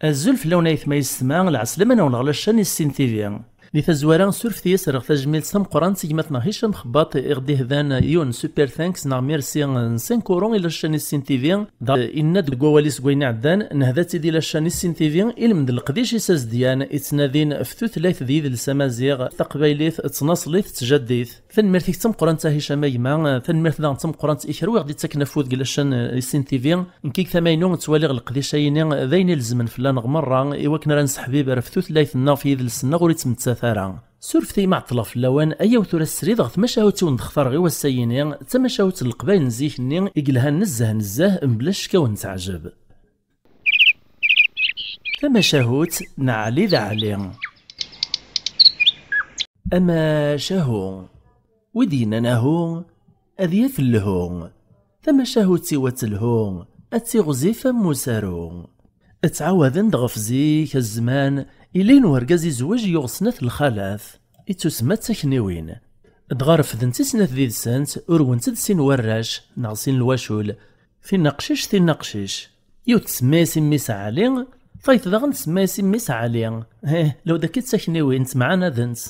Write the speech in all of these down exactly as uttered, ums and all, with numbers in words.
Azul fell-awen ayetma yessetma, lɛeslama-nwen ɣer la chaîne Issin T V. Di tazwara, surfet-iyi-as rreɣ tajmilt tameqqrant i gma-tneɣ Hicam Xebbaṭ i ɣ-d-ihdan yiwen n super thanks neɣ merci n cinq euros i la chaîne Issin T V. Dɣa, inna-d deg wawal-is deg wayen iɛeddan, nehda-tt-id i la chaîne Issin T V, ilmend n leqdic-is azedyan, ittnadin f tutlayt d yidles amaziɣ, taqbaylit, d tnaṣlit, d tjaddit. Tanemmirt-ik d tameqqrant a Hicam a gma, tanemmirt daɣen d tameqqrant i kra ur ɣ-d-ittaken afud deg la chaîne Issin T V. Nekk deg tama-inu ttwaliɣ leqdic-ayini d ayen ilezmen fell-aneɣ merra, i wakken ara nesseḥbiber f tutlayt-nneɣ f yidles-nneɣ ur ittmettat ara. Surfet-iyi ma ɛeṭṭleɣ fell-awen, ayaw tura srid ɣer tmacahut i wen-d-xtareɣ i wass-ayini, d tamacahut n Leqbayel n zik-nni i yelhan nezzeh nezzeh, mebla ccek a wen-teɛjeb. Tamacahut n Ɛli d Ɛli. Amacahu. Wi d-yennan ahu, ad yaf lhu. Tamacahut-iw ad telhu, ad tiɣzif am usaru. Ttɛawaden-d ɣef zik, a zzman, ilin urgaz izweǧ yuɣ snat lxalat, ittusemma d takniwin. Dɣa refdent i snat did-sent, urwent-d sin warrac, neɣ sin lwacul. Tin aqcic, tin aqcic. Yiwet tsemma-yas i mmi-s Ɛli, tayeḍ daɣen tsemma-yas i mmi-s Ɛli. Heh, law d akka i d takniwin, ttemɛanadent.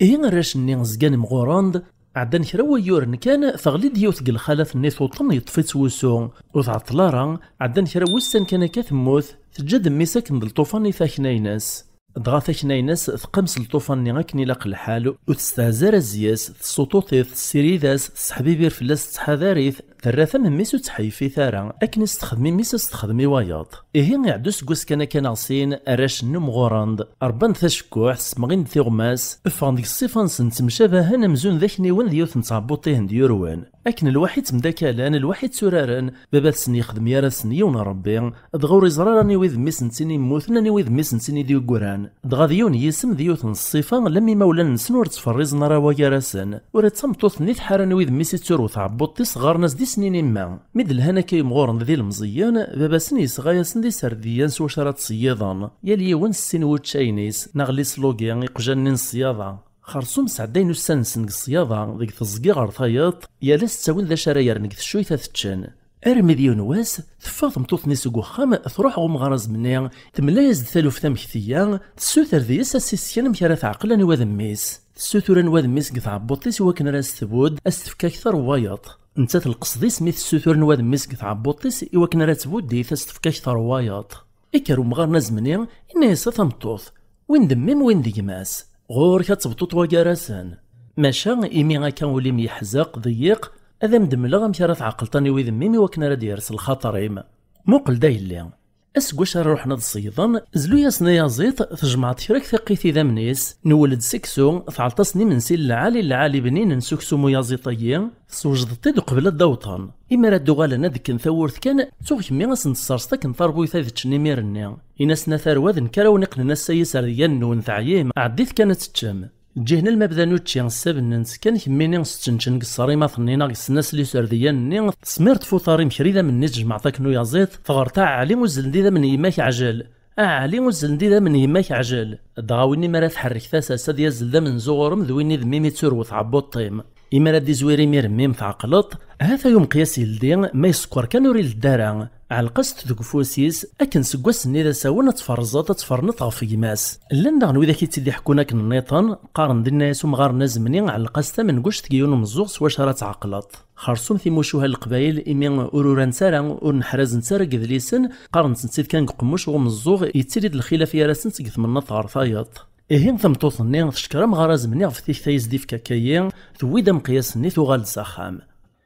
Ihi arrac-nni zgan mɣuren-d, ɛeddan kra n wayyuren kan, teɣli-d yiwet deg lxalat-nni tuṭen, yeṭṭef-itt wusu. Ur tɛeṭṭel ara, ɛeddan kra n wussan kan akka temmut, teǧǧa-d mmi-s akken d lṭufan i takna-ines. Dɣa takna-ines teqqim s lṭufan-nni akken ilaq lḥal, ur testehza ara zzi-s, tessuṭuṭ-it, tessirid-as, tesseḥbibir fell-as, tettḥadar-it, terra-t am mmi-s ur ttḥeyyfit ara, akken i s-texdem i mmi-s a s-texdem i wayeḍ. Ihi iɛedda useggas kan akka neɣ sin, arrac-nni mɣuren-d, rebban-d tacekkuḥt, ssemɣin-d tiɣmas, ffɣen deg ṣṣifa-nsen ttemcabahen amzun d akniwen d yiwet n tɛebbuṭ ihen d-yurwen. Akken lwaḥi ttemdakalen, lwaḥi tturaren, baba-tsen yexdem yar-asen yiwen n Rebbi, dɣa ur iẓri ara aniwi d mmi-s-nsen i yemmuten, aniwi d mmi-s-nsen i d-yeggran. Dɣa d yiwen yisem d yiwet n ṣṣifa, lemmi imawlan-nsen ur ttferrizen ara wagar-asen. Ula d tameṭṭut-nni tḥar aniwi d mmi-s i tturw tɛebbuḍt-is, ɣɣaren-as d isnin imma. Mi d-lhan akka yimɣuren d ilemẓiyen, baba-sen yesɣa-yasen-d iserdiyen s wacu ara ttṣeyyiḍen, yal yiwen s sin wuččayen-is, neɣ les slogues, iqjan-nni n ṣṣyaḍa. Xersum sɛeddayen ussan-nsen deg ṣṣyaḍa, deg teẓgi ɣer tayeḍ, yal ass ttawin d acu ara yerren deg teccuyt ad t-ččen. Armi d yiwen wass, teffeɣ tmeṭṭut-nni seg uxxam, truḥ ɣer umɣar azemni, temla-yas-d taluft am ktiyya, tessuter deg-s a s-issken amek ara teɛqel aniwa d mmi-s. Tessutur aniwa d mmi-s deg tɛebbuḍt-is i wakken ara s-tbudd, a s-tefk akter n wayeḍ. Nettat lqesd-is mi tessutur aniwa d mmi-s deg tɛebbuḍt-is i wakken ara tbudd-it, a s-tefk akter n wayeḍ. Ikker umɣar n azemni, inna-yas: "A tameṭṭut, win d mmi-m, win d gma-s. Ɣur-k ad tebṭuḍ wagar-asen. Maca imi akka ul-im yeḥzeq, ḍeyyiq, ad am-d-mleɣ amek ara tɛeqleḍ aniwi d mmi-m i wakken ara d-yers lxaṭer-im. Muqel-d a yelli." Aseggas ara ruḥen ad ṣeyden, zlu-yasen ayaẓiḍ, tjemɛeḍ kra n tiqqit idammen-is, newwel-d seksu, tɛelleḍ-asen imensi n lɛali n lɛali bninen s uksum uyaẓiḍ-agi, teswejdeḍ-t-id uqbel ad d-awḍen. Imi ara d-uɣalen ad kken tawwurt kan, ttuɣ kemmi a sen-tesserseḍ akken tarbuyt ad ččen imir-nni. Ini-asen a tarwa d nekk ara wen-iqqnen ass-a iserdigan-nwen, teɛyim, ɛeddit kan ad teččem. Ǧǧihen alma bdan učči, ssabnen-tt kan kemmini s tčenčen deg ṣṣarimat-nni neɣ deg ssnasel iserdigan-nni, tesmirt f uṭar-im kra idammen-nni tjemɛeḍ akken uyaẓiḍ, teɣreḍ: "A Ɛli, uzzlen-d idammen n yemma-k, ɛjel! A Ɛli, uzzlen-d idammen n yemma-k, ɛjel!" Dɣa win imi ara tḥerrek tasa-s ad yazzel d amenzu ɣur-m d win i d mmi-m i tturw tɛebbuḍt-im. Imi ara d-izwir imir mmi-m tɛeqleḍ, ha-t-a umeqyas yeldi, ma yeskeṛ kan ur ileddi ara. Ɛelleq-as-t deg ufus-is, akken seg wass-nni d asawen ad tferẓeḍ, ad tferneḍ ɣef gma-s. Llan daɣen widak i tt-id-iḥekkun akken nniḍen, qqaren-d, inna-yas umɣar n azemni: "Ɛelleq-as tamenguct deg yiwen umeẓẓuɣ s wacu ara tɛeqleḍ." Xersum timucuha n Leqbayel, imi ur urant ara, ur neḥrazent ara deg yedlisen, qqarent-tt-id kan deg uqemmuc n umeẓẓuɣ, yettili-d lxilaf gar-asent seg tmennaḍt ɣer tayeḍ. Ihi tameṭṭut-nni teckeṛ amɣar azemni ɣef tikta i s-d-ifka akka-yi, tewwi-d ameqyas-nni, tuɣal-d s axxam.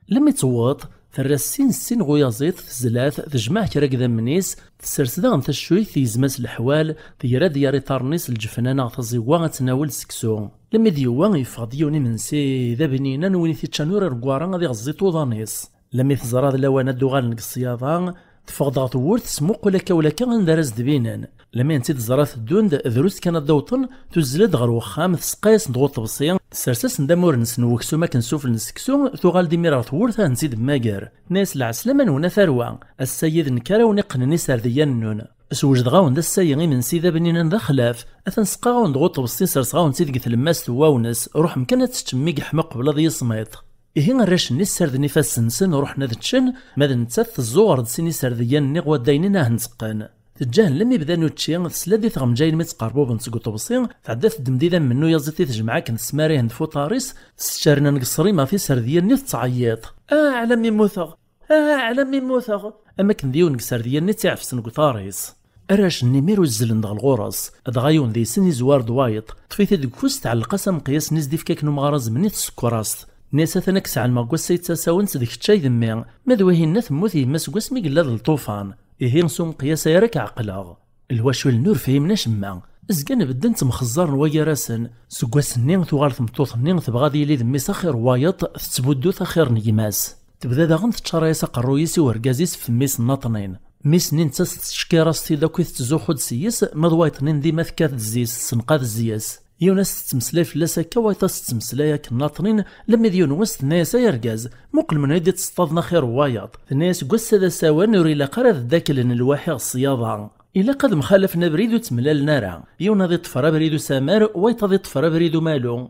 Lemmi tewweḍ, terra sin sin ɣ uyaẓiḍ, tezla-t, tejmeɛ kra n yidammen-is, tessers daɣen taccuyt, tegzem-as leḥwal, tegra-d gar iṭarren-is lǧefna neɣ taẓiwa ad tnawel seksu. Lemmi d-yewwa, yeffeɣ-d yiwen imensi d abninan, win i t-iččan ur ireggwa ara ad iɣeẓẓ iṭuḍan-is. Lemmi teẓra d lawan ad d-uɣalen deg ṣṣyaḍa, teffeɣ-d ɣer tewwurt, tesmuqul akka u lakka anda ara s-d-binen. Lami n-tt-id-teẓra teddun-d, drus kan ad d-awḍen, tuzzel-d ɣer wexxam, tseqqa-yasen-d ɣer uṭebsi, tessers-asen-d amur-nsen n weksum akken sufell n seksu, tuɣal-d imir ɣer tewwurt ad ten-id-temmager. Tenna-yas: "Lɛeslama-nwen a tarwa, ass-a yid nekk ara wen-iqqnen iserdigan-nnun. Swejdeɣ-awen-d ass-a imensi d abninan d axlaf, atan seqqaɣ-awen-d ɣer uṭebsi, serseɣ-awen-tt-id deg tlemmast n wawnes, ruḥem kan ad teččem mi yeḥma qbel ad yismiḍ." Ihi arrac-nni ssarden ifassen-nsen, ruḥen ad ččen, ma d nettat tezzuɣer-d sin iserdigan-nni ɣer waddaynin ahen-teqqen. Teǧǧa-hen lammi bdan učči, tesla-d i tɣemjayin mi ttqerbubent seg uṭebsi, tɛedda teddem-d idammen n uyaziḍ i tejmeɛ akken tesmar-ihen f uṭar-is, tesčernen deg ṣṣrima tiserdiyin-nni tettɛeyyiḍ: "Ah, ɛlam mi mmuteɣ! Ah, ɛlam mi mmuteɣ!" Am akken d yiwen deg iserdiyen-nni tt-iɛefsen deg uṭar-is. Arrac-nni imir uzlen-d ɣer ɣur-s, dɣa yiwen deg-sen izwar-d wayeḍ, ṭṭef-it-id deg ufus, tɛelleq-as ameqyas-nni s d-ifka akken umɣar azemni tsekkuraẓt. Nni-as: "Atan ad k-sɛelmeɣ deg wass-a yettasawent d kečč ay d mmi, ma d wihin-nni temmut yemma-s deg wasmi yella d lṭufan. Ihi s umeqyas-a ara k-ɛeqleɣ." Lwaculen ur fhimen acemma. Zgan bedden ttemxeẓẓaren wagar-asen. Seg wass-nni tuɣal tmeṭṭut-nni tebɣa ad yili d mmi-s axir n wayeḍ, tettbuddut axir n gma-s. Tebda daɣen teččaray-as aqerruy-is i urgaz-is f mmi-s n Naṭnin. Mmi-s-nni netta tettcekkir-as-t-id akk i tettzuxxu-d s-yes, ma d wayeḍ-nni dima tekkat-d zzi-s, tessenqad zzi-s. Yiwen ass tettmeslay fell-as akka, wayeḍ ass tettmeslay akken Naṭnin, lammi d yiwen wass tenna-yas: "Ay argaz, muqel menhu i d-itteṣṭaḍen axir n wayeḍ." Tenna-yas: "Deg wass-a d asawen ur ilaq ara ad ddaklen lwaḥi ɣer ṣṣyaḍa. Ilaq ad mxalafen abrid ur ttemlalen ara. Yiwen ad iṭṭfer abrid usamar, wayeḍ ad iṭṭfer abrid umalu."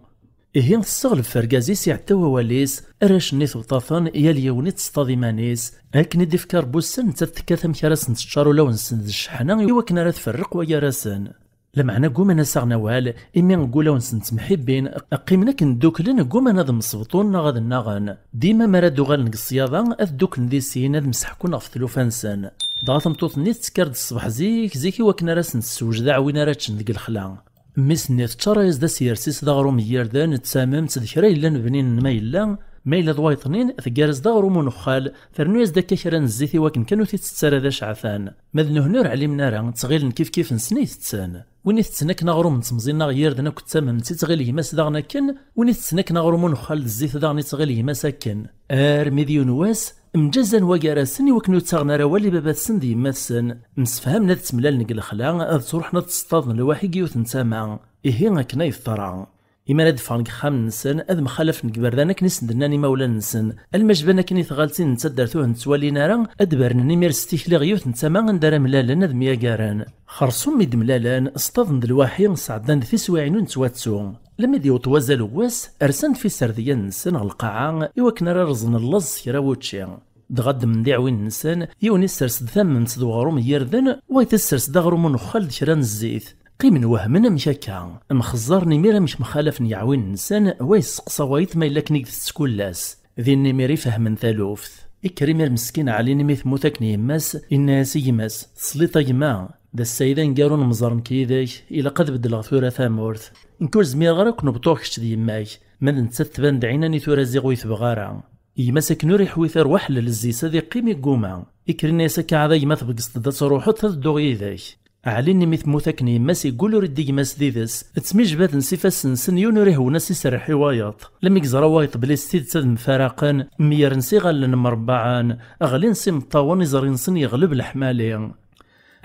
Ihi tesseɣleb f urgaz-is, iɛetta wawal-is, arrac-nni tewṭa-ten, yal yiwen itteṣṭaḍ iman-is. Akken i d-ifka Rebbi ussan, nettat tekkat amek ara sen-teččar ulawen-nsen d cceḥna i wakken ara tferreq wagar-asen. Lameɛna gguman ad s-aɣen awal, imi deg ulawen-nsen ttemḥibbin, qqimen akken dduklen, gguman ad msebṭun neɣ ad nnaɣen. Dima mi ara d-uɣalen deg ṣṣyaḍa, ad dduklen di sin, ad mseḥkun ɣef tlufa-nsen. Dɣa tameṭṭut-nni tettekkar-d ṣṣbeḥ zik zik i wakken ara sen-tessewjed aɛwin ara ččen deg lexla. Mmi-s-nni teččaray-as-d asyers-is d aɣrum n yirden, d tamemt, d kra yellan bnin ma yella, ma yella d wayeḍ-nni, teggar-as-d aɣrum unexxal, ternu-yas-d akka kra n zzit i wakken kan ur t-ittett ara d aceɛtan. Ma d nehni ur ɛlimen ara, ttɣilen kifkif-nsen i tetten. Win itetten akken aɣrum n temẓin neɣ yirden akked tamemt ittɣil gma-s daɣen akken, win itetten akken aɣrum unexxal d zzit daɣen ittɣil gma-s akken. Armi d yiwen wass, mǧazan wagar-asen i wakken ur ttaɣen ara awal i baba-tsen d yemma-tsen. Msefhamen ad ttemlalen deg lexla, ad ttruḥen ad ttseṭṭaḍen lwaḥi deg yiwet n tama. Ihi akken ay teḍra. Imi ara d-ffɣen deg yexxamen-nsen, ad mxalafen deg iberdan akken i sen-d-nnan imawlan-nsen. Alma jban akken i tɣaltin n taddart ur ten-ttwalin ara, ad d-bernen imir s tikli ɣer yiwet n tama anda ara mlalen ad myagaren. Xersum mi d-mlalen, sṭaḍen-d lwaḥi, sɛeddan-d tiswiɛin ur nettwattu. Lammi d-yewweḍ wazal n wass, rsan-d f iserdiyen-nsen ɣer lqaɛa i wakken ara rẓen llaẓ s kra n wučči. Dɣa ddmen-d iɛwinen-nsen, yiwen issers-d tamemt d uɣrum n yirden, wayeḍ issers-d aɣrum unexxal d kra n zzit. Qqimen wehmen amek akka. Mxeẓẓaren imir amek mxalafen yeɛwinen-nsen, wa yesteqsa wayeḍ ma yella akken i itett kul ass. Din imir i fehmen taluft. Ikker imir meskin Ɛli imi temmut akken yemma-s, inna-yas i gma-s: "Tesliḍ a gma, d ass-a i d aneggaru n umẓer nekk yid-k, ilaq ad beddleɣ tura tamurt. Nekk ur zmireɣ ara ad ken-bṭuɣ kečč d yemma-k, ma d nettat tban-d ɛinani tura ziɣ ur yi-tebɣa ara." Gma-s akken ur iḥwi tarwa ḥellel zzi-s ad iqqim igguma. Ikker inna-yas: "Akka ɛad a gma tbegseḍ-d ad truḥeḍ, ad dduɣ yid-k." Ɛli-nni mi temmut akken yemma-s, iggul ur iddi gma-s d ides. Ttmijbaden s ifassen-nsen, yiwen ur ihewwen ad s-iserreḥ i wayeḍ. Lammi yeẓra wayeḍ belli s tidet ad mfaraqen, myaren s iɣallen mrebbaɛen, ɣlin s imeṭṭawen, iẓri-nsen yeɣleb leḥmali.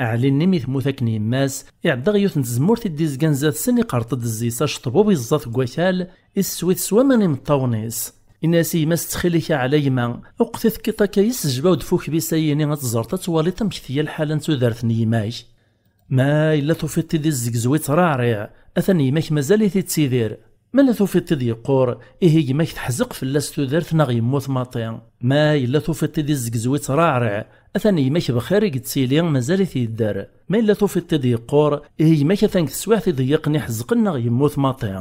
Ɛli-nni mi temmut akken yemma-s, iɛedda ɣer yiwet n tzemmurt i d-izgan zdat-sen, iqerṭ-d zzi-s aceṭbub, iẓẓa-t deg wakal, issew-it s waman imeṭṭawen-is. Inna-yas i gma-s: "Ttxil-k a Ɛli, a gma, ur qed tekkiḍ akka yis, jbaw-d f ukbis-ayini ad teẓreḍ, ad twaliḍ amek tga lḥala n tudert n gma-k. Ma yella tufiḍ-t-id izzegzew-itt raɛriɛ, atan gma-k mazal-it ittidir. Ma la tufiḍ-t-id yeqqur, ihi gma-k teḥzeq fell-as tudert neɣ yemmut maṭi. Ma yella tufiḍ-t-id izzegzew-itt raɛriɛ, atan gma-k bxir i yettili, mazal-it yedder. Ma yella tufiḍ-t-id yeqqur, ihi gma-k atan deg teswiɛt iḍeyyiqen iḥezqen neɣ yemmut maṭi."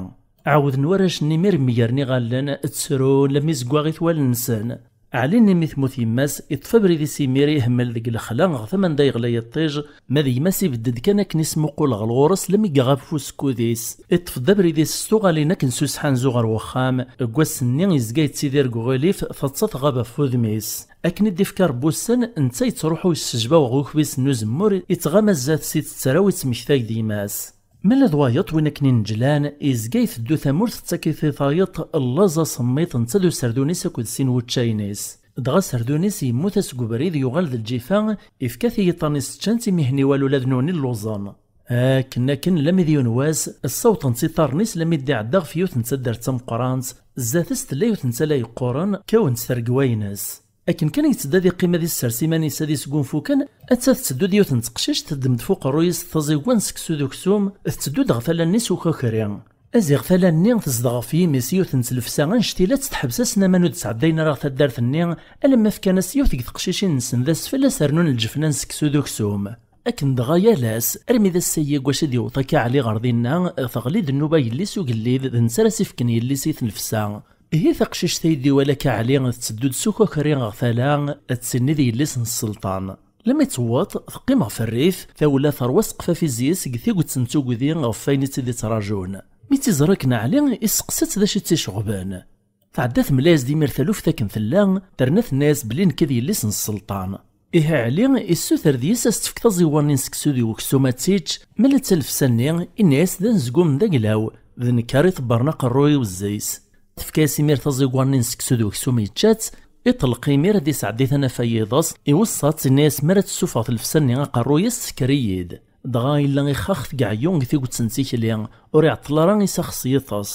Ɛawden warrac-nni mi remmgaren iɣallen, ttrun lammi zeggaɣit wallen-nsen. Ɛli-nni mi temmut yemma-s, iṭṭef abrid-is imir ihemmel deg lexla ɣer tama anda yeɣla yiṭṭij, ma d gma-s ibedd-d kan akken ismuqul ɣer ɣur-s lammi iɣab f usekkud-is. Iṭṭef-d abrid-is s tuɣalin akken s usḥanzu ɣer wexxam. Deg wass-nni izga yettidir deg uɣilif, taḍsa tɣab ɣef wudem-is. Akken i d-ifka Rebbi ussan, netta yettruḥu yessejbaw ɣer ukbis n uzemmur, ittɣama zdat-s, ittetter-aw, ittmektay d gma-s. Ma la d wayeḍ win akken ineǧlan, izga iteddu tamurt tettak-it i tayeḍ, llaẓ asemmiḍ, netta d userdun-is akked sin wuččayen-is. Dɣa aserdun-is yemmut-as deg ubrid, yuɣal d lǧifa, ifka-t i yiṭan-is ččan-tt, imi hniwal ula d nutni lluẓen. Akken akken, lammi d yiwen wass, ssawḍen-tt iṭarren-is lammi d-iɛedda ɣef yiwet n taddart d tameqqrant, zdat-s tella yiwet n tala yeqquren, kkawen-tt tregwa-ines. Akken kan yetteddu ad iqqim ad issers iman-is ad isgunfu kan, atta tetteddu-d yiwet n teqcict, teddem-d f uqerruy-is taẓigwa n seksu d uksum, tetteddu-d ɣer tala-nni s ukakri. Aziɣ tala-nni tezdeɣ ɣef yimi-s yiwet n tlefsa annect-ilatt, teḥbes-asen aman ur d-sɛeddayen ara ɣer taddart-nni, alamma fkan-as yiwet deg teqcicin-nsen d asfel ad s-rnun lǧefna n seksu d uksum. Akken dɣa yal ass, armi d ass-agi deg wacu i d-yewweḍ akka Ɛli ɣer dinna, teɣli-d nnuba yelli-s ugellid, d netta ara s-ifken yelli-s i tnefsa. Ihi taqcict ay d-iwala akka Ɛli tetteddu-d s ukakri ɣer tala, ad tsinni d yelli-s n sselṭan. Lami tewweḍ, teqqim ɣef rrif, tawla terwa seqfaf izzi-s deg tiget n tugdi ɣef wayen i tt-id-ittrajun. Mi tt-iẓra akken Ɛli, isteqsa-tt d acu i tt-iceɣben. Tɛedda temla-yas-d imir taluft akken tella, terna tenna-yas belli nekk d yelli-s n sselṭan. Ihi Ɛli issuter deg-s ad s-tefk taẓiwa-nni n seksu d weksum ad tt-ičč, ma la d talefsa-nni, inna-yas d anezgum d aglaw, d nekk ara iḍebbren aqerruy-iw zzi-s. Tefka-yas imir taẓiwa-nni n seksu d weksum yečča-tt, iṭelleq imir ad isɛeddi tanafa yiḍes, iweṣṣa-tt, inna-yas mi ara tessufeɣ tlefsa-nni aqerruy-is tekker-iyi-d. Dɣa yella ixax deg ɛeyyu deg tiget n tikli, ur iɛeṭṭel ara isax s yiḍes.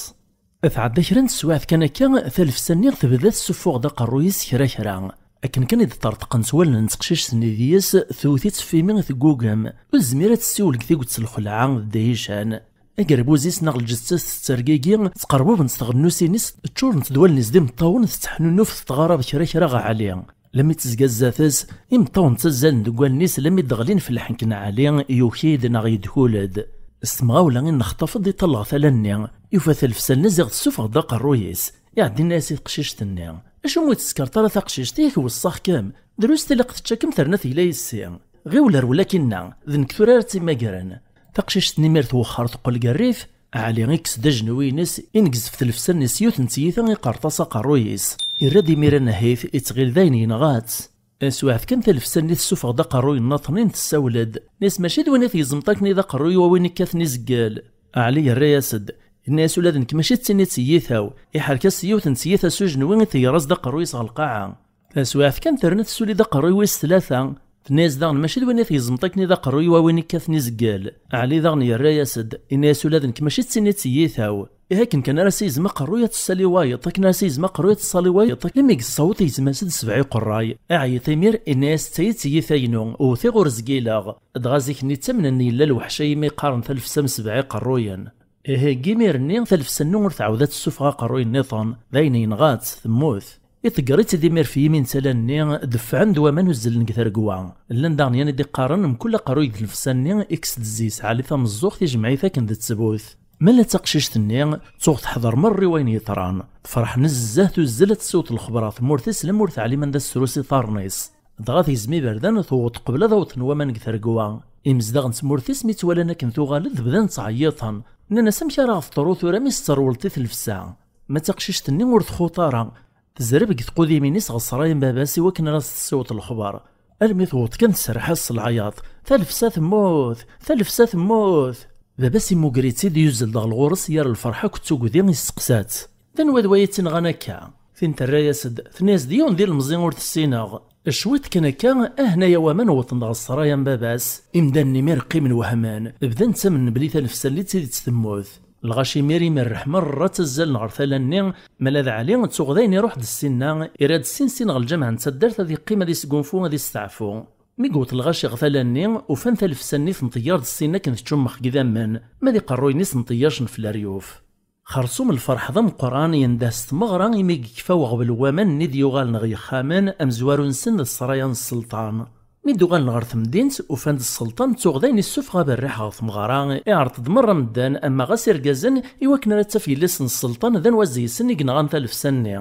Tɛedda kra n teswiɛt kan akka, talefsa-nni tebda tessuffuɣ-d aqerruy-is kra kra. Akken kan i d-ṭerṭqent wallen n teqcict-nni deg-s, tewwet-itt f imi teggugem. Ur tezmir ad tessiwel deg tiget s lxelɛa d ddihican. Agerbuz-is neɣ lǧetta-s tettergigi, ttqerbubent tɣennusin-is, ččurent d wallen-is d imeṭṭawen, tettḥnunnuf tettɣarab kra kra ɣer Ɛli. Lami tezga zdat-s, imeṭṭawen ttazzalen deg wallen-is lami d-ɣlin f lḥenk n Ɛli, yuki-d neɣ yedkul-d. S temɣawla i nexṭaf-d iṭall ɣer tala-nni, yufa talefsa-nni ziɣ tessufeɣ-d aqerruy-is. Iɛeddi yenna-yas i teqcict-nni: "Acu umi ur tettsekkeṛt ara taqcict, yak weṣṣaɣ-kem? Drus tilaq tečča-kem terna tegla yes-i. Ɣiwel rwel akkinna, d nekk tura ara tt-imagren." Taqcict-nni imir twexxer teqqel ger rrif, Ɛli ikkes-d ajenwi-ines, ineggez f tlefsa-nni s yiwet n tyita, iqerṭ-as aqerruy-is. Irra-d imir anehhit, ittɣil dayen yenɣa-tt. Taswiɛt kan talefsa-nni tessufeɣ-d aqerruy nniḍen, tessawel-d. Tenna-yas: "Mačči d win i tgezmeḍ akken i d aqerruy-iw a win ikkaten izgel?" Ɛli yerra-yas-d. Yenna-yas: "Ula d nekk mačči d tin i d tyita-w." Iḥerk-as s yiwet n tyita s ujenwi, i tegger-as-d aqerruy-is ɣer lqaɛa. Taswiɛt kan terna tessuli-d aqerruy wis tlata. Tenna-yas daɣen: "Mačči d win i tgezmeḍ akken i d aqerruy-iw a win ikkaten izgel?" Ɛli daɣen yerra-yas-d, yenna-yas: "Ula d nekk mačči d tin i d tyita-w." Ihi akken kan ara s-yegzem aqerruy ad tessali wayeḍ, akken ara s-yegzem aqerruy ad tessali wayeḍ, imi yessaweḍ yegzem-as-d sebɛa iqerray. Iɛeyyeḍ imir, yenna-yas: "D tayi d tyita-inu, wwet-iɣ ur zgileɣ." Dɣa zik-nni ttamnen yella lweḥc-a imi qqaren talefsa m sebɛa iqerruyen. Ihi deg imir-nni talefsa-nni ur tɛawed ad tessufeɣ aqerruy nniḍen, d ayen yenɣa-tt, temmut. Iḍegger-itt-id imir f yimi n tala-nni, deffɛen-d waman uzzlen deg tregwa. Llan daɣen yan i d-iqqaren mkul aqerruy deg tlefsa-nni ikkes-d zzi-s Ɛli tameẓẓuɣt, ijmeɛ-it akken d ttbut. Ma la d taqcict-nni, tuɣ teḥḍer merra i wayen yeḍran. Tefreḥ nezzeh, tuzzel ad tessiweḍ lexber ɣer tmurt-is, lemmer teɛlim anda tessrus iḍarren-is. Dɣa tegzem iberdan, tewweḍ qbel ad awḍen waman deg tregwa. Imezdaɣ n tmurt-is mi tt-walan akken tuɣal-d, bdan ttɛeyyiṭen. Nnan-as: "Amek ara ɣ-teḍru tura mi s-terwleḍ i tlefsa?" Ma d taqcict-nni ur txuṭ ara. Tezreb deg tqudimin-is ɣer ṣṣraya n baba-s i wakken ara s-tessiweḍ lexber. Almi tewweḍ kan tserreḥ-as s leɛyaḍ: "Talefsa temmut! Talefsa temmut!" Baba-s immuger-itt-id, yuzzel-d ɣer ɣur-s yir lferḥ akked tugdi, yesteqsa-tt: "D anwa d waya i tt-inɣan akka?" Tin terra-yas-d, tenna-yas: "D yiwen d ilemẓi ur t-ssineɣ." Cwiṭ kan akka, ahnaya waman wwḍen-d ɣer ṣṣraya n baba-s. Imdanen imir qqimen wehmen, bdan ttamnen belli talefsa-nni d tidet temmut. Lɣaci imir imerreḥ merra ttazzalen ɣer tala-nni, ma la d Ɛli tuɣ dayen iruḥ-d ssinna, irra-d sin sin ɣer lǧameɛ n taddart ad iqqim ad isgunfu ad isteɛfu. Mi yewweḍ lɣaci ɣer tala-nni, ufan talefsa-nni tenṭeyyaṛ-d ssinna akken teččummex deg idammen, ma d iqerruyen-is nṭeyyacen f leryuf. Xerṣum lferḥ d ameqqran, yendeh s tmeɣra imi yekfa weɣbel n waman-nni d-yuɣalen ɣer yexxamen, amezwaru-nsen d ṣṣraya n sselṭan. Mi d-uɣalen ɣer temdint, ufan-d sselṭan tuɣ dayen issufeɣ aberriḥ ɣer tmeɣra, iɛreḍ-d merra medden, ama ɣas irgazen, i wakken ara taf yelli-s n sselṭan d anwa zzi-sen i yenɣan talefsa-nni.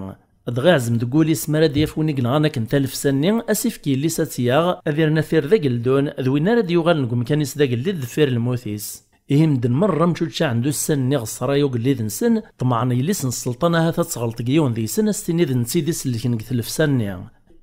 Dɣa iɛzem deg wul-is mi ara d-yaf win i yenɣan akken talefsa-nni, ad s-ifk yelli-s ad tt-yaɣ, ad irnat ird ageldun, d win ara d-yuɣalen deg umkan-is d agellid deffir lmut-is. Ihi medden merra mčuččaɛen d ussan-nni ɣer ṣṣraya ugellid-nsen, ṭemɛen yelli-s n sselṭan ahat ad teɣleḍ deg yiwen deg-sen, ad s-tini d netta i d-isellken deg tlefsa-nni.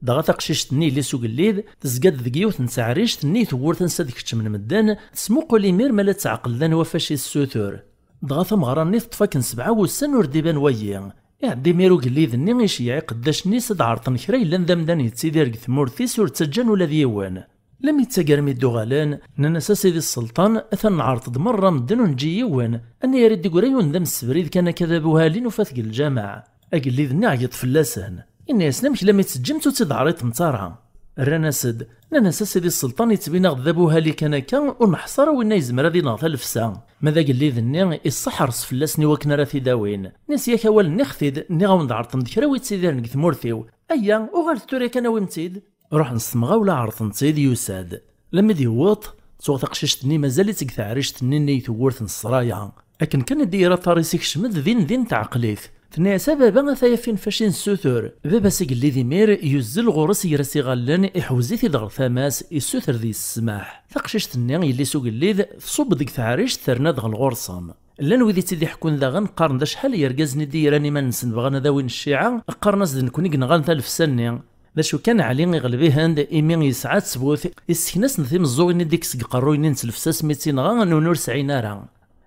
Dɣa taqcict-nni yelli-s ugellid, tezga-d deg yiwet n teɛrict-nni i tewwurt ansa d-keččmen medden, tesmuqul imir ma la teɛqel d anwa fac i tessutur. Dɣa tameɣra-nni teṭṭef akken sebɛa wussan ur d-iban wayi. Iɛedda imir ugellid-nni iceyyeɛ iqeddacen-is ad ɛerḍen kra yellan d amdan yettidir deg tmurt-is ur ttaǧǧan ula d yiwen. Lami d tagar mi d-uɣalen, nnan-as: "A sidi sselṭan, atan nɛerḍ-d merra medden ur neǧǧi yiwen. Anayer i d-iggra yiwen d amsebrid kan akka d abuhali nufa-t deg lǧameɛ." Agellid-nni ɛyiḍ fell-asen. Inna-yasen: "Amek lami teǧǧimt ur tt-id-ɛriḍemt ara?" Rran-as-d, nnan-as: "A sidi sselṭan, yettbin-aɣ-d d abuhali kan akka, ur neḥṣa ara winna yezmer ad ineɣ talefsa." Ma d agellid-nni, iṣṣeḥres fell-asen i wakken ara t-id-awin. Nnan-as: "Yak awal nniɣ-t-id, nniɣ-awen-d ɛerḍem-d kra wi ttidiren deg tmurt-iw. Ayya, uɣalet tura kan awim-tt-id." Ruḥen s temɣawla ɛerḍen-tt-id, yusa-d. Lami d-yewweḍ, Tuɣ taqcict-nni mazal-itt deg teɛrict-nni-nni i tewwurt n ssraya. Akken kan i d-yerra aṭar-is ikcem-d din din teɛqel-it. Tenna-yas: "A baba, ata-ya finfac i nessutur." Baba-s agellid imir yuzzel ɣur-s, ger-as iɣallen, iḥewz-it-id ɣer tama-s, issuter deg-s ssmaḥ. Taqcict-nni yelli-s ugellid tṣubb-d deg teɛrict terna-d ɣer ɣur-sen. Llan wid i tt-id-iḥekkun daɣen, qqaren d acḥal yergazen i d-yerran iman-nsen bɣan ad awin cciɛa, qqaren-as d nekkni i yenɣan talefsa-nni. D acu kan, Ɛli iɣleb-ihen-d imi yesɛa ttbut, issekn-asen timeẓẓuɣin i d-ikkes deg iqerruyen-nni n tlefsa asmi tt-inɣa, nun ur sɛin ara.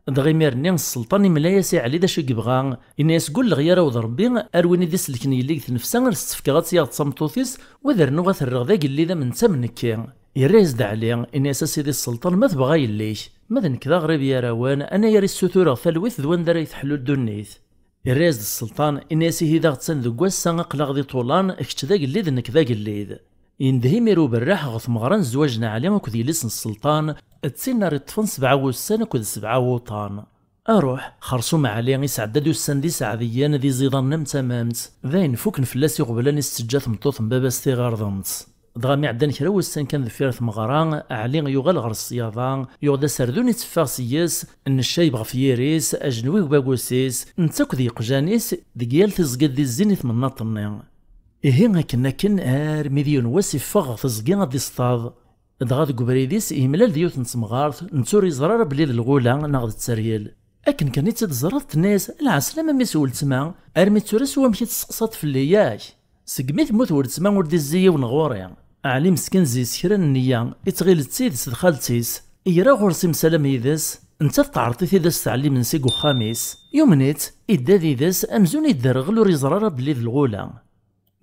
Dɣa imir-nni sselṭan imla-yas i Ɛli d acu i yebɣa, yenna-yas: "Ggulleɣ yaraw d Rebbi, ar win i d-iselken yelli deg tnefsa ar s-tt-fkeɣ ad tt-yaɣ d tameṭṭut-is, wa ad rnuɣ ad t-rreɣ d agellid am netta am nekki." Yerra-yas-d Ɛli, yenna-yas: "A sidi sselṭan, ma tebɣa yelli-k, ma d nekk d aɣrib yarawen, anayer i ssutureɣ talwit d wanda ara yi-teḥlu ddunit." Yerra-yas-d sselṭan, yenna-yas: "Ihi d aɣettan deg wass-a aql-aɣ di ṭulan, kečč d agellid, nekk d agellid." Yendeh imir uberraḥ ɣer tmeɣra n zzwaǧ n Ɛli akked yelli-s n sselṭan, d tin ara iṭṭfen sebɛa wussan akked sebɛa wuṭan. Aruḥ, xersum Ɛli isɛedda-d ussan d iseɛdiyen d iẓidanen am tamamt, d ayen fuken fell-as iɣeblan i s-teǧǧa tmeṭṭut n baba-s tiɣirdemt. Dɣa mi ɛeddan kra wussan kan deffir tmeɣra, Ɛli yuɣal ɣer ṣṣyada, yuɣ-d aserdun itteffeɣ seg-s, n ccayeb ɣef yiri-s, ajenwi deg ubagus-is, netta akked yeqjan-is, deg yal tiẓgi d-izzin i tmennaṭ-nni. Ihi akken akken armi d yiwen wass iffeɣ ɣer teẓgi ad d-iṣṭad. Dɣa deg ubrid-is yemlal d yiwet n temɣart, netta ur yeẓri ara belli d lɣula neɣ d tteryel. Akken kan i tt-id-teẓra tenna-yas: "Lɛeslama mmi-s n weltma, armi d tura s wamek i testeqsaḍ fell-i, yak? Segmi temmut weltma ur d-izzi yiwen ɣur-i." Ɛli meskin zi s kra n nniya, ittɣil d tidet d xalt-is, ira ɣur-s imsalam yid-s, nettat teɛreḍ-it-id ad s-tɛelli imensi deg uxxam-is. Yumen-itt, idda did-s amzun idderɣel ur yeẓri ara belli d lɣula.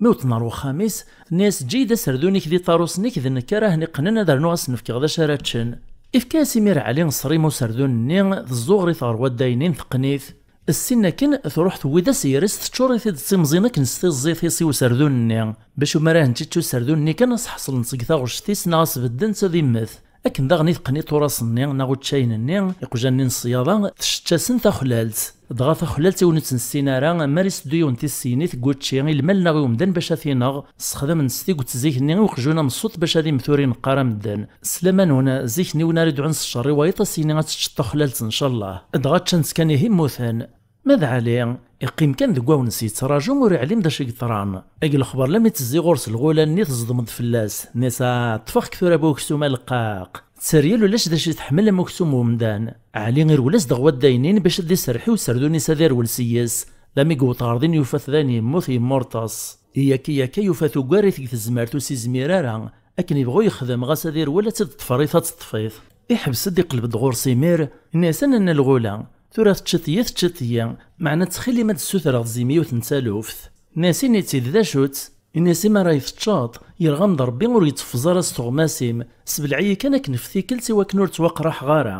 Mi wwḍen ɣer uxxam-is, tenna-yas: "Eǧǧ-iyi-d aserdun-ik d iṭarusen-ik, d nekk ara hen-iqqnen ad rnuɣ ad sen-fkeɣ d acu ara ččen." Ifka-yas imir Ɛli ṣṣrim userdun-nni, teẓẓuɣer-it ɣer waddaynin, teqqen-it. Ssin akken, truḥ tewwi-d aseyres, teččur-it-id d timẓin akken s tiẓẓit-is i userdun-nni. Bac umar ahent-ičč userdun-nni kan, ad s-ḥeṣlen seg taɣect-is neɣ ad s-bedden ad immet. Akken daɣen i teqqen iṭuras-nni neɣ uččayen-nni, iqjan-nni n ṣṣyada, tcečč-asen taxlalt. Dɣa taxlalt i wen ur tt-nessin ara, mi ara iseddu yiwen tissegnit n wučči i lmal neɣ i umdan bac ad t-ineɣ, ssexdamen-tt tiget zik-nni i uqjun ameṣṣut bac ad immet ur ineqq ara medden. S laman-nwen, zik-nni win ara idɛun s ccer i wayeḍ, ad s-yini ad teččeḍ taxlalt, ncallah. Dɣa ččan-tt kan ihi mmuten. Ma d Ɛli, iqqim kan deg wawen-s yettraǧu, ur iɛlim d acu i yeḍran. Ag lexber lam i tezzi ɣur-s lɣula-nni, teẓdem-d fell-as, tenna-yas: "Ah, ṭṭfeɣ-k tura bu uksum a leqqaq." Tteryel ulac d acu i tḥemmel am uksum n umdan. Ɛli irwel-as-d ɣer waddaynin bac ad d-iserreḥ i userdun-is ad irwel seg-s. Lami yewweḍ ɣer din yufa-t dayen yemmut, yemmurṭes. Iyaka iyaka yufa-t ugar-it deg tezmert, ur s-izmir ara. Akken yebɣu yexdem, ɣas ad irwel ad tt-id-ṭṭfer-it ad teṭṭef-it. Iḥbes-d, iqleb-d ɣur-s imir, yenna-yas: "A nanna lɣula, tura teččiḍ-iyi, teččiḍ-iyi, meɛna ttxil-im ad d-ssutreɣ tzim yiwet n taluft." Tenna-yas: "Ini-tt-id, d acu-tt?" Ini-as: "Imi ara yi-teččeḍ, yerɣa-m-d Rebbi ur yetteffeẓ ara s tuɣmas-im, sbelɛ-iyi kan akken ɣef tikkelt i wakken ur ttwaqraḥeɣ ara."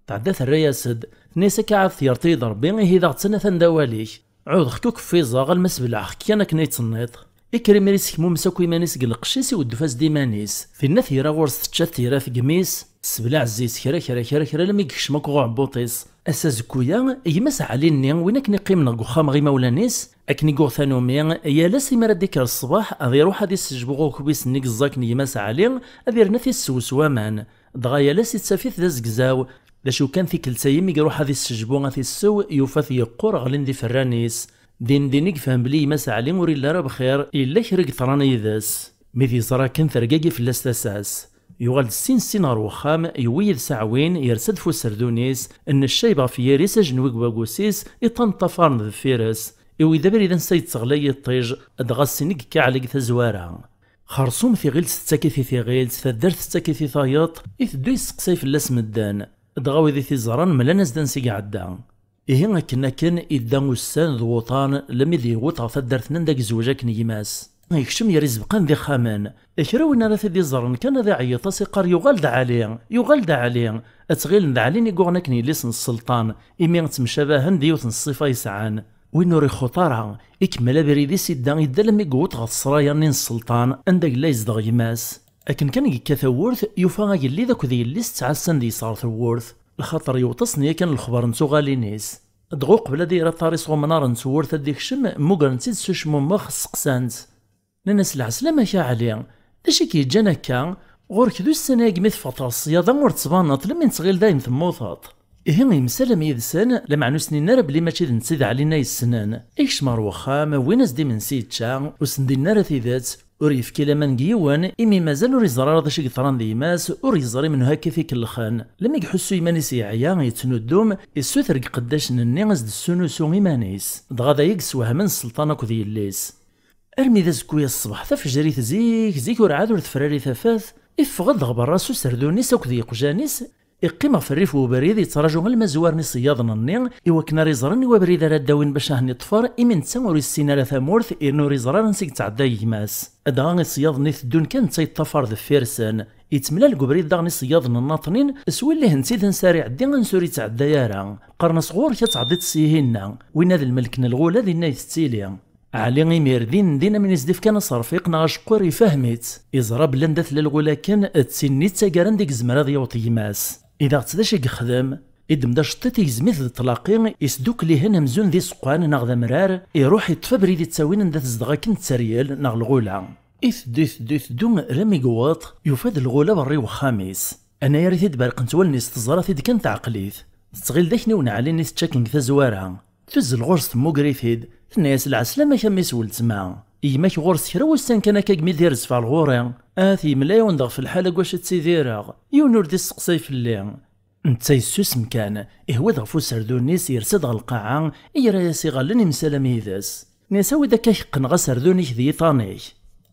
Tɛedda terra-yas-d, tenna-yas: "Akka ɛad t-yerṭi-yi-d Rebbi, ihi d aɣettan atan d awal-ik. Ɛudeɣ-k ur k-ffiẓeɣ alma sbelɛeɣ-k kan akken ay tenniḍ." Ikker imir isekmumes akk iman-is deg lqecc-is, iweddef-as-d iman-is. Tinna tira ɣur-s tečča-t tira tegmi-s, tessebleɛ zzi-s kra kra kra kra almi yekcem akk ɣer uɛebbuṭ-is. Ass azekku-ya, gma-s Ɛli-nni, win akken iqqimen deg uxxam ɣer imawlan-is, akken i yuɣ tanumi, yal ass imi ara d-ikker ṣṣbeḥ, ad iruḥ ad issejbu akubis-nni yeẓẓa akken gma-s Ɛli, ad irnu ad t-issew s waman. Dɣa yal ass ittaf-it d azegzaw. D acu kan, tikkelt-a imi iruḥ ad issejbu ad t-issew, yufa-t yeqqur, ɣlin-d iferran-is. Din din i yefhem belli gma-s Ɛli ur yelli ara bxir, yella kra i yeḍran yid-s. Mi t-yeẓra akken, tergagi fell-as tasa-s. Yuɣal-d sin sin ɣer wexxam, yewwi yid-s aɛwin, yersa-d f userdun-is, nneccayeb ɣef yiri-s, ajenwi deg wagus-is, iṭṭan ṭṭafaren deffir-s. Iwi-d abrid ansa yetteɣlay yiṭij, dɣa ssin i yekka Ɛli deg tazwara. Xersum tiɣilt tettak-it i tiɣilt, taddart tettak-it i tayeḍ, iteddu yesteqsay fell-as medden. Dɣa wid i t-iẓran mlan-as-d ansi i iɛedda. Ihi akken akken idda ussan d wuṭan, lami d-yewweḍ ɣer taddart-nni anda yezweǧ akken gma-s. Yekcem ger izebqan d ixxamen. Kra win ara t-id-iẓren kan ad iɛeyyeḍ-as iqqar: "Yuɣal-d Ɛli! Yuɣal-d Ɛli!" Ad tt-ɣilen d Ɛli i yuɣen akken yelli-s n sselṭan, imi ttemcabahen d yiwet n ṣṣifa yesɛan. Win ur ixuṭ ara, ikemmel abrid-is idda idda almi yewweḍ ɣer ssraya-nni n sselṭan anda yella yezdeɣ gma-s. Akken kan yekka tawwurt, yufa agellid akked yelli-s ttɛassan deg-s ɣer tewwurt, lxaṭer yewweḍ-asen yakan lexber n tuɣalin-is. Dɣa uqbel ad yerr aṭar-is ɣer umnar n tewwurt ad d-ikcem, mmugren-tt-id s ucmummex, sseqsan-t. Nnan-as: "Lɛeslama-k a Ɛli, d acu i k-yeǧǧan akka? Ɣur-k d ussan-agi mi teffɣeḍ ɣer ṣṣyada ur d-tbaneḍ, lemmi nettɣil dayen temmuteḍ. Ihi yemsalam yid-sen, lameɛna ur s-nnin ara belli mačči d netta i d Ɛli-nni ay ssnen. Ikcem ɣer wexxam, wwin-as-d imensi yečča, ur sen-d-nnin ara tidet. Ur yefki laman deg yiwen, imi mazal ur yeẓri ara d acu i yeḍran d gma-s, ur yeẓri menhu akka i t-ikellxen. Lemmi iḥussu iman-is yeɛya, yettnuddum, issuter deg iqeddacen-nni ad s-d-tessunusu iman-is. Dɣa d aya i yesswehmen sselṭan akked yelli-s. Armi d azekka-s ṣṣbeḥ tafejrit zik, zik ur ɛad ur tefrari tafat, iffeɣ-d ɣer berra s userdun-is akked yeqjan-is, iqqim ɣef rrif n ubrid yettraǧu alma zwaren iṣeyyaden-nni i wakken ara iẓren i wabrid ara d-awin bac ahen-iṭṭfer, imi netta ur yessin ara tamurt yernu ur yeẓri ara ansi yettɛedday gma-s. Dɣa iṣeyyaden-nni teddun kan netta yeṭṭafar deffir-sen. Yettemlal deg ubrid daɣen iṣeyyaden nnaṭnin s willihen-tt-id ansi ara iɛeddi ansi ur yettɛedday ara. Qqaren-as ɣur-k ad tɛeddiḍ s ihinna, winna d lmelk n lɣula dinna i tettili. Ɛli imir din din amin i s-d-ifkan aserfiq neɣ aceqqur ifhem-itt. Iẓra belli anda tella lɣula akken d tin-nni d taggara anda i yezmer ad yaweḍ gma-s. Idaɣ-tt d acu i yexdem? Iddem-d aceṭṭiṭ igzem-it d ṭṭlaqi, isdukkel ihen amzun d iseqqan neɣ d amrar, iruḥ iṭṭef abrid ittawin anda tezdeɣ akken tteryel neɣ lɣula. Iteddu, iteddu, iteddu, alammi yewweḍ, yufa-d lɣula berra i wexxam-is. Anayer i t-id-berqent wallen-is teẓra-t-id kan teɛqel-it. Tettɣil d akniwen Ɛli-nni tečča akken deg tazwara. Tuzzel ɣur-s temmuger-it-id, tenna-yas: "Lɛeslama-k a mmi-s weltma. Gma-k ɣur-s kra wussan kan akka gmi d-irezf ɣer ɣur-i." At yemla-yawen-d ɣef lḥal deg wacu ttidireɣ. Yiwen ur d-isteqsay fell-i. Netta yessusem kan, ihwa-d ɣef userdun-is, yersa-d ɣer lqaɛa, yerra-yas iɣallen imsalam yid-s. Nni-as: "Awi-d akka ad k-qqneɣ aserdun-ik d yiṭan-ik."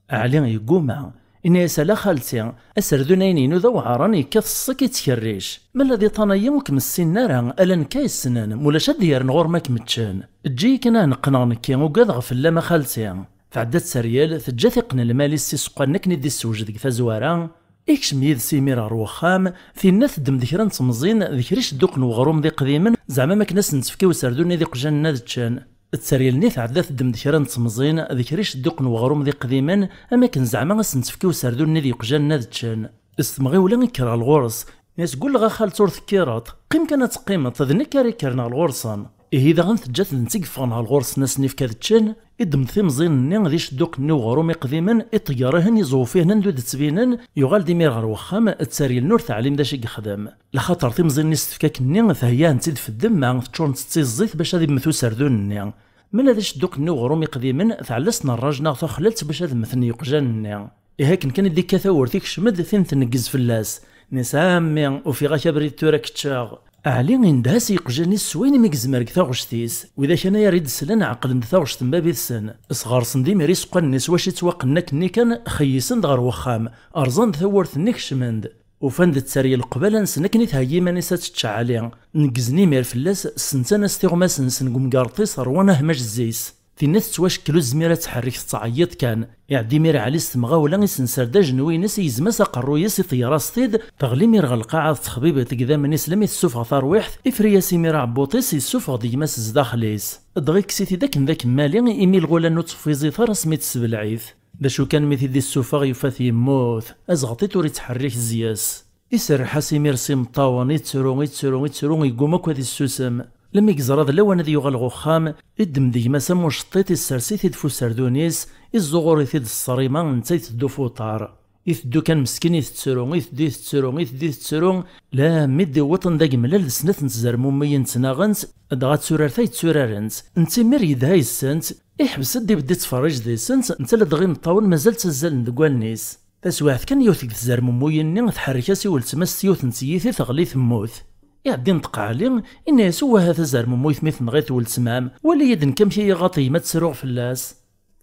Ɛli yegguma. Inna-yas: "Ala xalti, aserdun-ayen-inu d aweɛren, yekkat ṣṣek ittkerric. Ma la d iṭan-ayi ur kem-ssinen ara, ala nekk ay ssnen, mulac ad d-yerren ɣur-m ad kem-ččen. Eǧǧ-iyi kan ad neqqneɣ nekki, ugadeɣ fell-am a xalti." Tɛedda tteryel, teǧǧa-t iqqen lmal-is s iseqqanen akken i d-issewjed deg tazwara. Ikcem yid-s imir ɣer wexxam, tinna teddem-d kra n temẓin d kra icedduqen n weɣrum d iqdimen, zeɛma am akken ad sen-tefk i userdun-nni d iqjan-nni ad ččen. Tteryel-nni tɛedda teddem-d kra n temẓin d kra icedduqen n weɣrum d iqdimen, am akken zeɛma ad sen-tefk i userdun-nni d yeqjan-nni ad ččen. S temɣiwla i kker ɣer ɣur-s. Nni-as: "Gulleɣ a xalti ur tekkireḍ. Qqim kan ad teqqimeḍ, d nekk ara ikkren ɣer ɣur-sen." Ihi daɣen teǧǧa-t d netta i yeffɣen ɣer ɣur-sen ad sen-ifk ad ččen, iddem-d timẓin-nni d icedduqen-nni uɣrum iqdimen, iṭeyyer-ihen, iẓewwef-ihen anda ur d-ttbinen, yuɣal-d imir ɣer wexxam, tteryel-nni ur teɛlim d acu i yexdem. Laxaṭer timẓin-nni s tefkak-nni, theyya-hent-id f ddemma, teččurent d tiẓẓit bac ad immet userdun-nni. Ma la d icedduqen-nni uɣrum iqdimen, tɛella-sen rraj neɣ taxlalt bac ad mmten yeqjan-nni. Ihi akken kan i d-ikka tawwurt ikcem-d, tin tneggez fell-as. Nni-as: "A mmi, ufiɣ-ak abrid tura k-ččeɣ." Ɛli indeh-as i yeqjan-is s wayen imi yezmer deg taɣect-is. Widak anayer i d-slan ɛeqlen-d taɣect n bab-itsen. Sɣersen-d imir iseqqanen-is wacu ittwaqqnen akkenni kan, xeyyisen-d ɣer wexxam, rẓan-d tawwurt-nni kecmen-d. Ufan-d tteryel qbala-nsen akken i theyya iman-is ad tečč Ɛli. Neggzen imir fell-as, ssentan-as tiɣmas-nsen deg umgerṭ-is, rwan ahmaj zzi-s. Tinna tettwacekkel ur tezmir ad tḥerrek, tettɛeyyiḍ kan. Iɛedda imir Ɛli s temɣawla, isenser-d ajenwi-ines, igzem-as aqerruy-is, iṭeyyer-as-t-id, teɣli imir ɣer lqaɛa, tettexbibet deg idammen-is lammi tessufeɣ tarwiḥt, ifri-yas imir aɛebbuṭ-is, yessufeɣ-d gma-s zdaxel-is. Dɣa ikkes-it-id akken d akemmali, imi lɣula-nni ur tteffiẓit ara asmi tessebleɛ-it. D acu kan mi t-id-issufeɣ yufa-t yemmut, azɣeṭṭiṭ ur ittḥerrik zzi-s. Iserreḥ-as imir s imeṭṭawen, ittru, ittru, ittru, yegguma akk ad issusem. Lemmi yeẓra d lawan ad yuɣal ɣer uxxam, iddem-d gma-s am uceṭṭiṭ, issers-it-id f userdun-is, iẓẓuɣur-it-id s ṣṣrima, netta iteddu f uṭar. Iteddu kan meskin itettru, iteddu itettru, iteddu itettru, lammi d-iwweḍ anda yemlal d snat n tzermumuyin ttnaɣent, dɣa d turart ay tturarent. Netta imir yedha yes-sent, iḥbes-d ibedd ittferrij deg-sent, netta ladɣa imeṭṭawen mazal ttazzalen deg wallen-is. Taswiɛt kan yiwet deg tzermumuyin-nni tḥerrek-as i weltma-s s yiwet n tyita teɣli temmut. Iɛedda inṭeq Ɛli, inna-yas: "Wah a tazermumuyt mi tenɣiḍ weltma-m, wali-yi-d nekk amek i yi-iɣaḍ gma ad ttruɣ fell-as."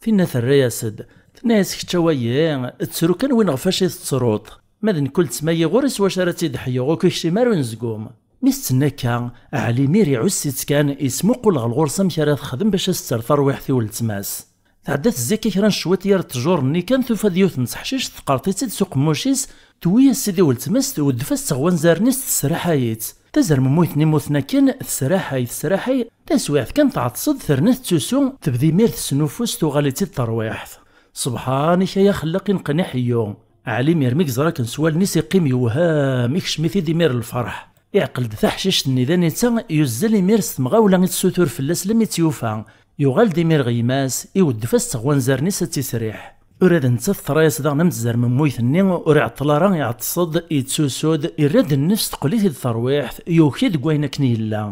Tinna terra-yas-d, tenna-yas: "Kečč a wayi, ttru kan win ɣef wacu i tettruḍ. Ma d nekk weltma-yi ɣur-i s wacu ara tt-id-ḥeyyeɣ ur k-ikcim ara unezgum." Mi s-tenna akka, Ɛli imir iɛuss-itt kan, ismuqul ɣer ɣur-s amek ara texdem bac ad s-terr tarwiḥt i weltma-s. Tɛedda tezzi akka kra n cwiṭ yir ṭṭjur-nni kan, tufa-d yiwet n teḥcict, teqqert-itt-id s uqemmuc-is, tewwi-yas-id i weltma-s, tweddef-as-tt ɣer wanzaren-is, tesraḥay-itt. Tazermumuyt-nni mmuten akken, tesraḥay, tesraḥay, taswiɛt kan tɛeṭṭes-d, terna tettusu, tebda imir tesnuffus, tuɣal-itt-id terwiḥt. Ṣebḥan-ik ay axellaq ineqqen iḥeyyu. Ɛli imir mi yeẓra akken s wallen-is iqqim yewhem, ikcem-it-id imir lferḥ. Iɛqel-d taḥcict-nni d anita, yuzzel imir s temɣawla i tessutur fell-as lammi tt-yufa. Yuɣal-d imir ɣer gma-s, iweddef-as-tt ɣer wanzaren-is ad tt-isriḥ. Ula d nettat teḍra-yas daɣen am tzermemmuyt-nni, ur iɛeṭṭel ara, iɛeṭṭes-d, yettusu-d, irra-d nnefs, teqqel-it-id terwiḥt, yuki deg wayen akken yella.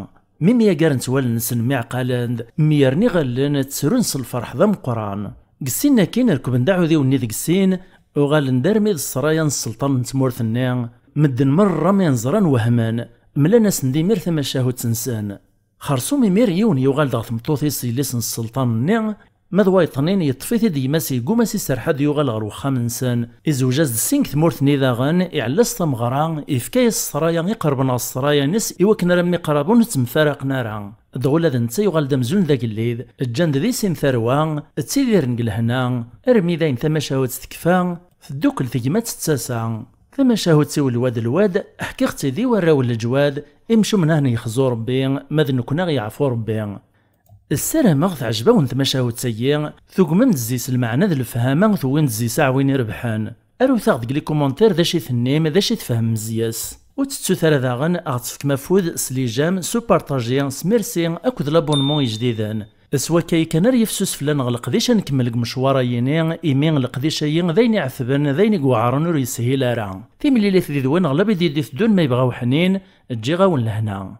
Mi myagaren-tt wallen-nsen, myeɛqalen-d, myerniɣalen, ttrun s lferḥ d ameqqran. Deg sin akkin, rekben-d aɛudiw-nni deg sin, uɣalen-d armi d ssraya n sselṭan n tmurt-nni. Medden merra mi ẓran wehmen, mlan-asen-d imir tamacahut-nsen. Xersum imir yiwen yuɣal-d ɣer tmeṭṭut-is, yelli-s n sselṭan-nni, ma d wayeṭnin yeṭṭef-it-id gma-s, yegguma s iserreḥ ad yuɣal ɣer wexxam-nsen. Izewj-as-d sin deg tmurt-nni daɣen, iɛella-as tameɣra, yefka-yas ssraya iqerben ɣer ssraya-ines i wakken ara mmi qrab ur nettemfaraqen ara. Dɣa ula d netta yuɣal-d amzun d agellid, ǧǧan-d di sin tarwa, ttidiren deg lehna, armi dayen tamacahut tekfa, teddukel tegmat d tasa. Tamacahut-iw lwad lwad, ḥkiɣ-tt-id i warraw n leǧwad, imcumen ahen yexzu Rebbi, ma d nekkni aɣ yeɛfu Rebbi. Ssarameɣ teɛjeb-awen tmacahut-agi, tugmem-d zzis lmeɛna d lefhama, tewwim-d zzis aɛwin irebḥen. Arut-aɣ deg les commentaires d acu i tennim, d acu i tfehmem zzis. Ur tettut ara daɣen ad ɣ-tefkem afud s les j'aime, s upartaji, s merci akked l'abonnement ijdiden. S wakka-yi kan ara yifsus fell-aneɣ leqdic ad nkemmel deg umecwar-ayini, imi leqdic-ayi d ayen iɛetben, d ayen i iweɛren, ur yeshil ara. Timlilit did-wen ɣer la vidéo i d-iteddun, ma yebɣa uḥnin, ǧǧiɣ-awen lehna.